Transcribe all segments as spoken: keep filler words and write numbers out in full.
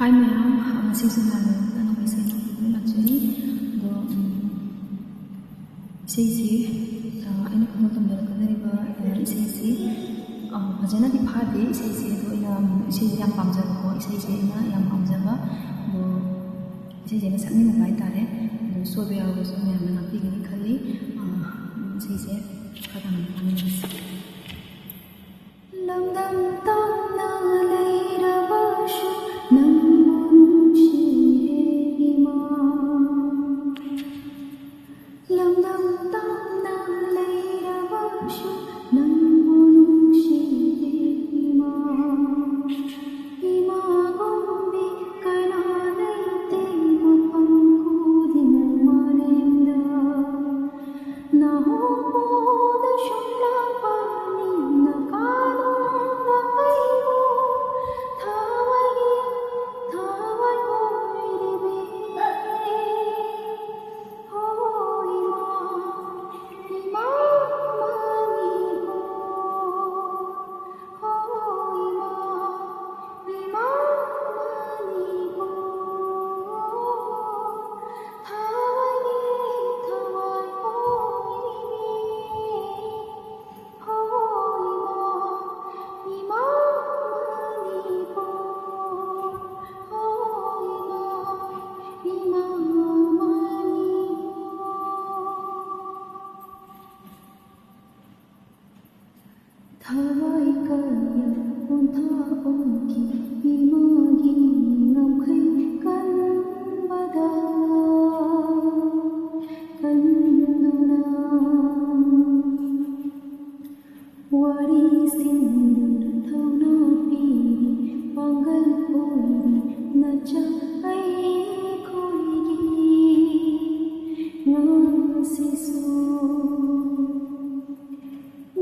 ꯍꯥꯏ ꯃꯌꯥꯝ, ꯉꯁꯤꯁꯨ ꯃꯌꯥꯝꯅ ꯑꯅꯧꯕ ꯏꯁꯩ ꯑꯃ ꯄꯨꯗꯨꯅ ꯂꯥꯛꯆꯔꯤ꯫ ꯑꯗꯣ, ꯎꯝ, ꯏꯁꯩꯁꯤ, ꯑ, ꯑꯩꯅ ꯈꯪꯅ ꯇꯝꯖꯔꯛꯀꯗꯧꯔꯤꯕ, ꯑ, ꯏꯁꯩꯁꯤ, ꯑ, ꯐꯖꯅꯗꯤ ꯐꯥꯗꯦ ꯏꯁꯩꯁꯦ꯫ ꯑꯗꯣ ꯑꯩꯅ, ꯎꯝ, ꯏꯁꯩꯁꯦ ꯌꯥꯝ ꯄꯥꯝꯖꯕꯀꯣ, ꯏꯁꯩꯁꯦ ꯑꯩꯅ ꯌꯥꯝ ꯄꯥꯝꯖꯕ꯫ ꯑꯗꯣ ꯏꯁꯩꯁꯦ ꯑꯩꯅ ꯁꯛꯅꯤꯡꯉꯨꯕ ꯍꯥꯏꯇꯥꯔꯦ꯫ ꯑꯗꯣ ꯁꯣꯏꯕ ꯌꯥꯎꯔꯒꯁꯨ ꯃꯌꯥꯝꯅ ꯉꯥꯛꯄꯤꯒꯅꯤ ꯈꯜꯂꯤ꯫ ꯑ, ꯏꯁꯩꯁꯦ ꯈꯔ ꯇꯥꯅ ꯇꯥꯃꯤꯟꯅꯔꯁꯤ꯫ ꯂꯝꯗꯝ ꯇꯝꯅ ꯂꯩꯔꯕꯁꯨ ꯅꯪꯕꯨ ꯅꯨꯡꯁꯤꯔꯦ ꯏꯃꯥ꯫ ꯂꯝꯗꯝ ꯇꯝꯅ ꯂꯩꯔꯕꯁꯨ ꯅꯪꯕꯨ ꯅꯨꯡꯁꯤꯔꯦ ꯏꯃꯥ꯫ ꯏꯃꯥꯒꯨꯝꯕꯤ ꯀꯅꯥ ꯂꯩꯇꯦ ꯃꯐꯝ ꯈꯨꯗꯤꯡ ꯃꯥꯂꯦꯝꯗ꯫ ꯅꯍꯣꯡꯕꯗ ꯁꯨꯡꯂꯥꯛꯄꯅꯤ ꯅꯀꯥꯂꯣꯝꯗ ꯑꯩꯕꯨ ꯊꯋꯥꯏ, ꯊꯋꯥꯏ ꯑꯣꯏꯔꯤꯕꯤ꯫ ꯍꯣ ꯏꯃꯥ, ꯏꯃꯥ ꯃꯅꯤꯄꯨꯔ꯫ ꯍꯣ ꯏꯃꯥ, ꯏꯃꯥ ꯃꯅꯤꯄꯨꯔ꯫ ꯊꯋꯥꯏ, ꯊꯋꯥꯏ ꯑꯣꯏꯔꯤꯕꯤ꯫ ꯍꯣ ꯏꯃꯥ, ꯏꯃꯥ ꯃꯅꯤꯄꯨꯔ꯫ ꯍꯣ ꯏꯃꯥ, ꯏꯃꯥ ꯃꯅꯤꯄꯨꯔ꯫ ꯊꯋꯥꯏ ꯀꯌꯥ ꯑꯣꯟꯊꯣꯛꯈꯤ ꯏꯃꯥꯒꯤ ꯉꯝꯈꯩ ꯀꯟꯕꯗ, ꯀꯟꯗꯨꯅ꯫ ꯋꯥꯔꯤ ꯁꯤꯟꯗꯨꯅ ꯊꯧꯅꯥ ꯄꯤꯔꯤ, ꯄꯥꯡꯒꯜ ꯑꯣꯏꯔꯤ ꯅꯆꯥ ꯑꯩꯈꯣꯏꯒꯤ ꯉꯁꯤꯁꯨ꯫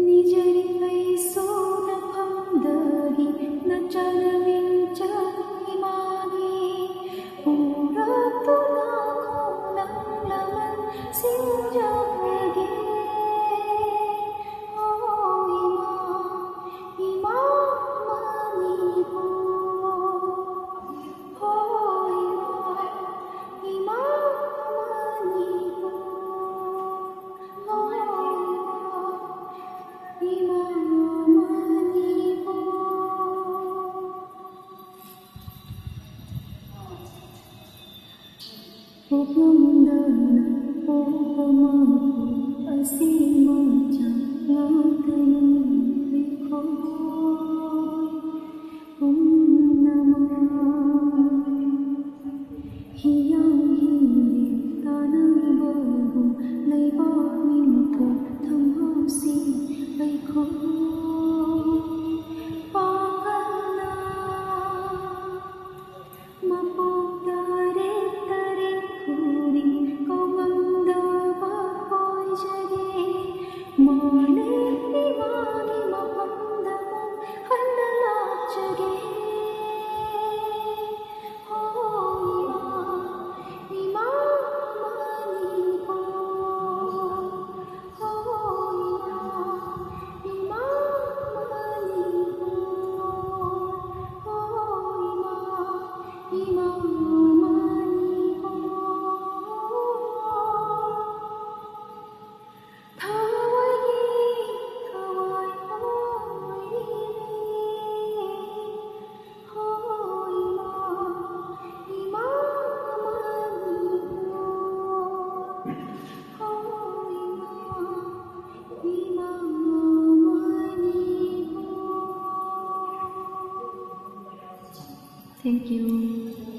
ꯅꯤꯖꯔꯤ ꯑꯩꯁꯨ ꯅꯐꯝꯗꯒꯤ ꯅꯆꯥꯅ ꯃꯤꯡꯆꯠ ꯏꯃꯥꯒꯤ ꯄꯨꯔꯛꯇꯨꯅ ꯈꯣꯡꯂꯪ ꯂꯃꯟ ꯁꯤꯡꯖꯒꯦ꯫ ꯍꯣ ꯏꯃꯥ, ꯏꯃꯥ ꯃꯅꯤꯄꯨꯔ꯫ ꯄꯣꯛꯂꯝꯗꯅ ꯄꯣꯛꯄ ꯃꯄꯣꯛ ꯑꯁꯤ ꯃꯆꯥ ꯉꯥꯛꯇꯅꯤ ꯑꯩꯈꯣꯏ ꯄꯨꯝꯅꯃꯛ꯫ ꯍꯤꯌꯥꯡ ꯍꯤꯔꯦꯟ ꯇꯥꯟꯅꯕꯕꯨ ꯂꯩꯕꯥꯛ ꯅꯤꯡꯊꯧ ꯊꯝꯍꯧꯁꯤ ꯑꯩꯈꯣꯏ ꯄꯥꯡꯒꯜꯅ꯫ ꯃꯄꯣꯛ ꯇꯔꯦꯠ ꯇꯔꯦꯠ ꯈꯨꯗꯤꯡ ꯀꯧꯉꯝꯗꯕ ꯑꯣꯏꯖꯒꯦ꯫ ꯃꯥꯂꯦꯝ ꯏꯃꯥꯒꯤ ꯃꯐꯝꯗ ꯑꯃꯨꯛ ꯍꯟꯅ ꯂꯥꯛꯆꯒꯦ꯫ ꯍꯣ ꯏꯃꯥ, ꯏꯃꯥ ꯃꯅꯤꯄꯨꯔ꯫ ꯍꯣ ꯏꯃꯥ, ꯏꯃꯥ ꯃꯅꯤꯄꯨꯔ꯫ ꯍꯣ ꯏꯃꯥ, ꯏꯃꯥ ꯃꯅꯤꯄꯨꯔ꯫ ꯊꯋꯥꯏꯒꯤ ꯊꯋꯥꯏ ꯑꯣꯏꯔꯤꯕꯤ꯫ ꯍꯣ ꯏꯃꯥ, ꯏꯃꯥ ꯃꯅꯤꯄꯨꯔ꯫ ꯍꯣ ꯏꯃꯥ, ꯏꯃꯥ ꯃꯅꯤꯄꯨꯔ꯫ Thank you.